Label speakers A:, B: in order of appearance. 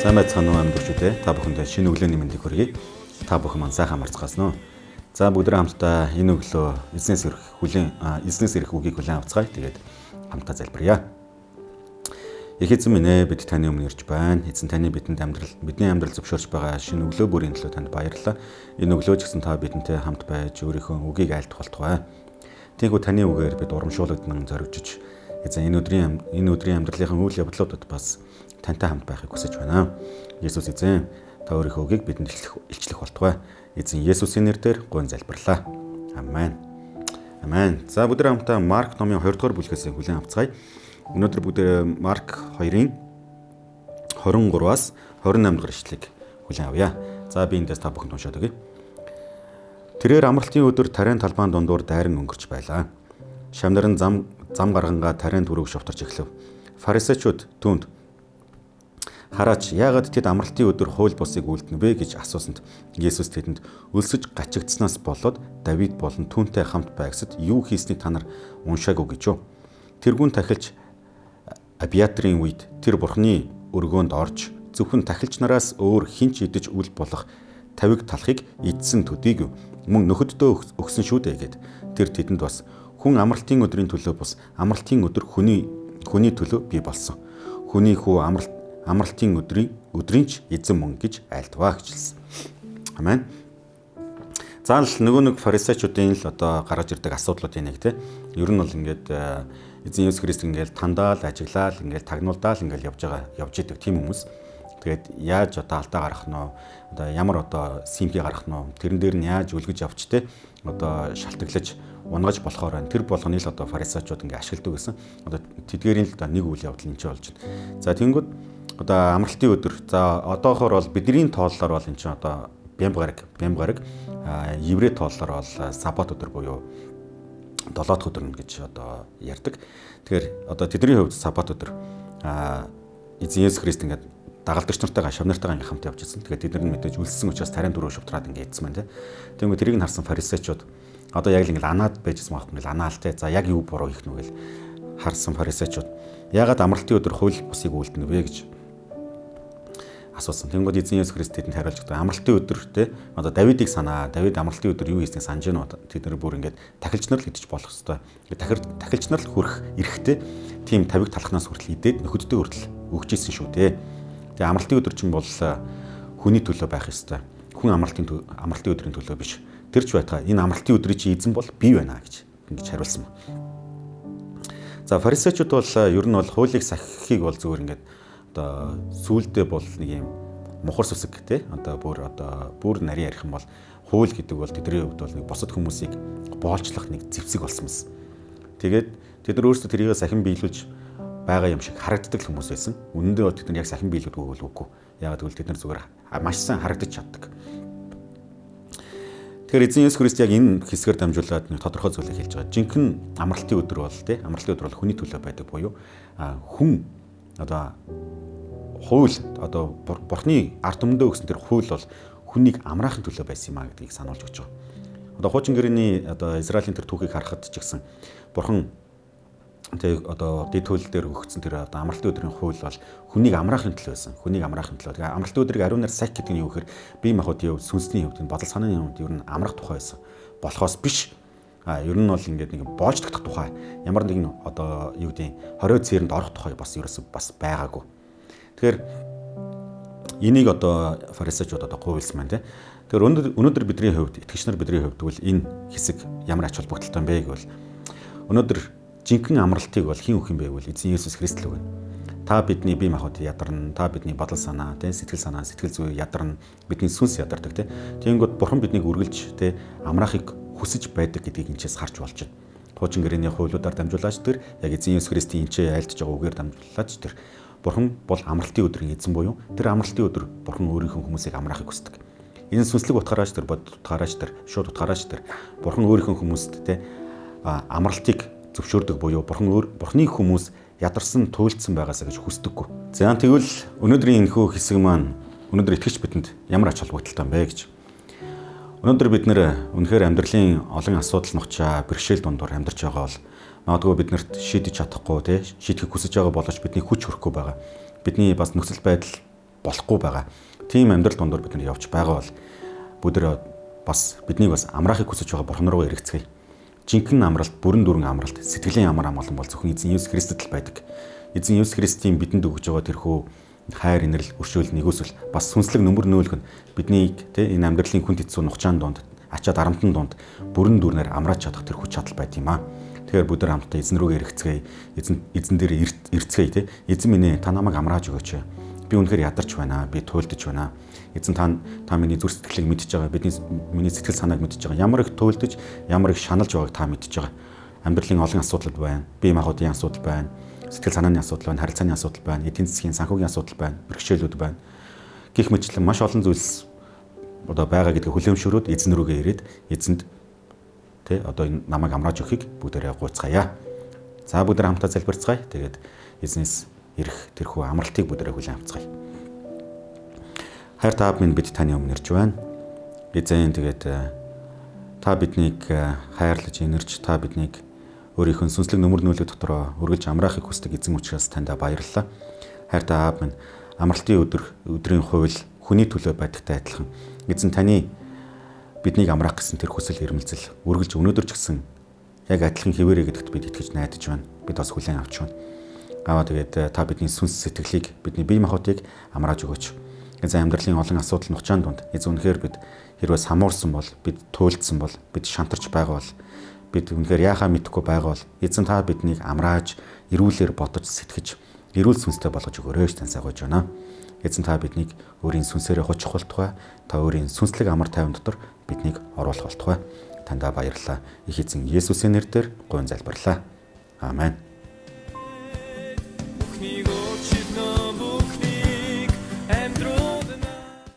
A: Сайн байцгаана уу амьдэрчүүдээ. Та бүхэндээ шинэ өглөөний мэндийг хүргэе. Та бүхэн маань сайхан амарцгаасан уу? За бүгдээ хамтдаа энэ өглөө эзнээс ирэх хүлээн эзнээс ирэх үгийг хүлээн авцгаая. Тэгээд хамтдаа залбирая. Их эзэн минь ээ, бид таны өмнө ирж байна. Эзэн таны бидэнд амьдрал, бидний амьдрал зөвшөөрч байгаа шинэ өглөө бүрийн төлөө танд баярлалаа. Энэ өглөө ч гэсэн та бидэнтэй хамт байж өөрийнхөө үгийг айлтгах болтугай. Тиймээс таны үгээр бид урамшуулагдан зоригжиж эзэн энэ өдрийн амьдралынхаа үйл явдлуудад бас тантай хамт байхыг хүсэж байна. Есүс эзэн, та өөрийнхөө үгийг бидэнд илчлэх болтугай. Эзэн Есүсийн нэрээр гуйн залбирлаа. Амен. Амен. За бүгд хамтдаа Марк номын 2 дугаар бүлгээс хүлээн авцгаая. Өнөөдөр бүгд Марк 2-ын 23-аас 28 дугаар ишлэгийг хүлээн авъя. За би эндээс та бүхэнд уншаад өгье. Тэрээр амралтын өдөр тариан талбайн дундуур дайран өнгөрч байлаа. Шавнар нь зам гаргангаа тариан түрүүг шувтарч эхлэв. Фарисеучуд түүнд "Хараач, яагаад тэд амралтын өдөр хууль бусыг үйлдэнэ вэ?" гэж асуусанд Есүс тэдэнд "Өлсөж гачигдсанаас болоод Давид болон түүнтэй хамт байгсад юу хийснийг та нар уншаагүй гэж юу? Тэргүүн тахилч Абиатрын үед тэр Бурхны өргөөнд орж зөвхөн тахилч нараас өөр хэн ч идэж үл болох тавиг талхыг идсэн төдийгүй мөн нөхөддөө өгсөн шүү дээ" гээд. Тэр тэдэнд бас "Хүн амралтын өдрийн төлөө бус, амралтын өдөр хүний төлөө бий болсон. Хүний хүү амралтын өдрийн ч эзэн мөн гэж айлтваа" гэж хэлсэн. Амен. За л нөгөө нэг фарисеучуудын л одоо гаргаж ирдэг асуудлуудын нэг те. Ер нь бол ингээд эзэн Есүс Христ ингээд тандаал, ажиглаал, ингээд тагнуулдаал ингээд явж байгаа явж идэг тийм хүмүүс. Тэгээд яаж одоо алдаа гаргах нь вэ? Одоо ямар одоо симки гаргах нь вэ? Тэрэн дээр нь яаж үлгэж явж те одоо шалтгаглаж унгаж болохоор байна. Тэр болгоныг л одоо фарисеучуд ингээ ашигладаг гэсэн. Одоо тэдгээрийн л одоо нэг үйл явдал энэ ч болж байна. За тэнгүүд одоо амралтын өдөр. За одоохоор бол бидний тооллоор бол энэ чинь одоо бямба гараг, еврей тооллоор бол саббат өдөр буюу долоо дахь өдөр гэж одоо ярьдаг. Тэгэхээр одоо тэдний хувьд саббат өдөр эзэн Есүс Христ ингээд дагалдагч нартайгаа, шав нартайгаа ингээд хамт явж ирсэн. Тэгээд тэд нар нь мэдээж өлссөн учраас тариан дөрөв шувтраад ингээд идсэн байна те. Тэгмээ тэрийг нь харсан фарисеучуд одоо яг л ингээд анаад байжсэн байхгүй, ингээд анаал те. За яг юу буруу хийх нү гэл харсан фарисеучуд "Яагаад амралтын өдөр хууль бусыг үйлдэнэ вэ?" гэж асуусан. Тэнгүүд эзэн Есүс Христ тэдэнд хариулж байгаа. Амралтын өдөр те одоо Давидыг санаа. Давид амралтын өдөр юу хийснийг санаж гэнэ үү? Тэд нар бүр ингээд тахилч нар л идэж болох хэвээр. Ингээд тахилч нар л хүрэх эрэхтэй тийм тавиг талхнаас хүртэл идээд нөхөддөө хүртэл өгч ирсэн шүү дээ. Тэгээ амралтын өдөр чинь бол хүний төлөө байх ёстой. Хүн амралтын өдрийн төлөө биш. Тэр ч байтугай энэ амралтын өдрийн чи эзэн бол би байна гэж ингэж хариулсан. За фарисеучуд бол ер нь бол хуулийг сахихыг бол зүгээр ингээд одоо сүулдэ бол нэг юм мухар сүсэг те одоо бүр нарийн ярих юм бол хууль гэдэг бол тэдний хувьд бол нэг бусад хүмүүсийг боолчлох нэг зэвсэг болсон юмсан. Тэгээд тэд нар өөрсдөө тэрийг сахин биелүүлж байгаа юм шиг харагддаг хүмүүс байсан. Үнэн дээр тэд нар яг сахин биелүүлдэг бол үгүй. Яагаад гэвэл тэд нар зүгээр маш сайн харагдаж чаддаг. Тэгэхээр эзэн Есүс Христ яг энэ хэсгээр дамжуулаад нэг тодорхой зүйлийг хэлж байгаа. Жинхэнэ амралтын өдөр бол те амралтын өдөр бол хүний төлөө байдаг буюу хүн одоо хууль, одоо Бурхны ард түмэндээ өгсөн тэр хууль бол хүнийг амраахын төлөө байсан юм а гэдгийг сануулж өгч байгаа. Одоо хуучин гэрээний одоо Израилийн тэр түүхийг харахад ч гэсэн Бурхан тэг одоо дэд хууль дээр өгсөн тэр одоо амралтын өдрийн хууль бол хүнийг амраахын төлөө байсан. Хүнийг амраахын төлөө. Тэгээ амралтын өдрийг ариун нар сахи гэдэг нь юу гэхээр бие махбодын хувьд, сүнсний хувьд, бодол санааны хувьд ер нь амрах тухай байсан. Болохоос биш. А ер нь бол ингээд нэг боождогдох тухай, ямар нэгэн одоо юу гэдэг хорио цээрэнд орох тухай бас ерөөсөө бас байгаагүй. Тэгэхээр энийг одоо фарисеучуд одоо гуйлсан байна те. Тэгэхээр өнөөдөр бидний хувьд, итгэгч нар бидний хувьд бол энэ хэсэг ямар ач холбогдолтой юм бэ гэвэл өнөөдөр жинхэнэ амралтыг бол хэн өгөх юм бэ гэвэл эзэн Есүс Христ л өгнө. Та бидний бие махбод ядарна, та бидний бодол санаа, тэ сэтгэл санаа, сэтгэл зүй ядарна, бидний сүнс ядардаг тэ. Тэгэнгүүт Бурхан биднийг үргэлж тэ амраахыг хүсэж байдаг гэдгийг энэчээс харж болж байна. Хуучин гэрээний хуулиудаар дамжуулаач тэр яг эзэн Есүс Христийн энчээ айлтж байгаа үгээр дамжуулаач тэр Бурхан бол амралтын өдрийн эзэн буюу тэр амралтын өдөр Бурхан өөрийнхөө хүмүүсийг амраахыг хүсдэг. Энэ сүнслэг утгаараач тэр, бодит утгаараач тэр, шууд утгаараач тэр Бурхан өөрийнхөө хүмүүст тэ амралтыг зөвшөөрдөг буюу Бурхан өөр Бурханы хүмүүс ядарсан, туйлдсан байгаасаа гэж хүсдэггүй. За тэгвэл өнөөдрийн энэхүү хэсэг маань өнөөдөр итгэгч бидэнд ямар ач холбогдолтой юм бэ гэж. Өнөөдөр бид нэр үнэхээр амьдралын олон асуудал нухчаа бэрхшээл дундуур амьдарч байгаа бол магадгүй бид нарт шийдэж чадахгүй тий шийдэхийг хүсэж байгаа боловч бидний хүч хүрэхгүй байгаа. Бидний бас нөхцөл байдал болохгүй байгаа. Тийм амьдрал дундуур бид нар явж байгаа бол бүгдээ бас биднийг бас амраахыг хүсэж байгаа Бурхан руу эргэцгээе. Жинхэнэ амралт, бүрэн дүүрэн амралт, сэтгэлийн амар амгалан бол зөвхөн эзэн Есүс Христэд л байдаг. Эзэн Есүс Христийн бидэнд өгж байгаа тэрхүү хайр, инэрл, өршөөл, нигүүлсэл бас сүнслэг нөмөр нөөлг нь биднийг тэ энэ амьдралын хүнд хэцүү нухчаан дунд, ачаа дарамтан дунд бүрэн дүүрнээр амрааж чадах тэр хүч чадал байт юм аа. Тэгэхээр бүгд хамтдаа эзэн рүүгээ эргэцгээе. Эзэн дээр эрцгээе тэ. Эзэн минь ээ, та намайг амрааж өгөөч. Би үнэхээр ядарч байна. Би туйлдж байна. Эзэн та миний зүрх сэтгэлийг мэдж байгаа. Миний сэтгэл санааг мэдж байгаа. Ямар их туйлдж, ямар их шаналж байгааг та мэдж байгаа. Амьдралын олон асуудал байна. Бие махбодын асуудал байна. Сэтгэл санааны асуудал байна, харилцааны асуудал байна, эдийн засгийн, санхүүгийн асуудал байна, бэрхшээлүүд байна. Гэх мэтчлэн маш олон зүйлс одоо байгаа гэдгийг хүлээмжшүүрээд эзэн рүүгээ ирээд эзэнд тэ одоо энэ намайг амрааж өгөхийг бүгдээрээ гуйцгаая. За бүгдээ хамтдаа залбирцгаая. Тэгээд эзнээс ирэх тэрхүү амралтыг бүгдээрээ хүлээн авцгаая. Хайр та минь, бид таны өмнө ирж байна. Эзэн, тэгээд та биднийг хайрлаж инэрч, та биднийг өөрийнхөө сүнслэг нөмөр нөөлөг дотроо үргэлж амраахыг хүсдэг эзэн учраас таньда баярлалаа. Хайртай аав минь, амралтын өдрийн хууль хүний төлөө байдагтай адилхан эзэн таны биднийг амраах гэсэн тэр хүсэл эрмэлзэл үргэлж өнөөдөр ч гэсэн яг адилхан хэвээрээ гэдэгт бид итгэж найдаж байна. Бид бас хүлээн авч байна. Аава, тэгээд та бидний сүнс сэтгэлийг, бидний бие махбодыг амрааж өгөөч. Эзэн, амьдралын олон асуудал нухчаан дунд эзэн үнэхээр бид хэрвээ самуурсан бол, бид туйлдсан бол, бид шантарч байгаа бол, бид үнэхээр яахаа мэдэхгүй байгаа бол эзэн та биднийг амрааж, эрүүлэр бодож сэтгэж, эрүүл сүнстэй болгож өгөөрэй гэж таньсаа гуйж байна. Эзэн, та биднийг өөрийн сүнсээрээ хучих болтугай, та өөрийн сүнслэг амар тайван дотор биднийг оруулах болтугай. Таньда баярлалаа. Их эзэн Есүсийн нэрээр гуйн залбирлаа. Амен.
B: Бүхнийг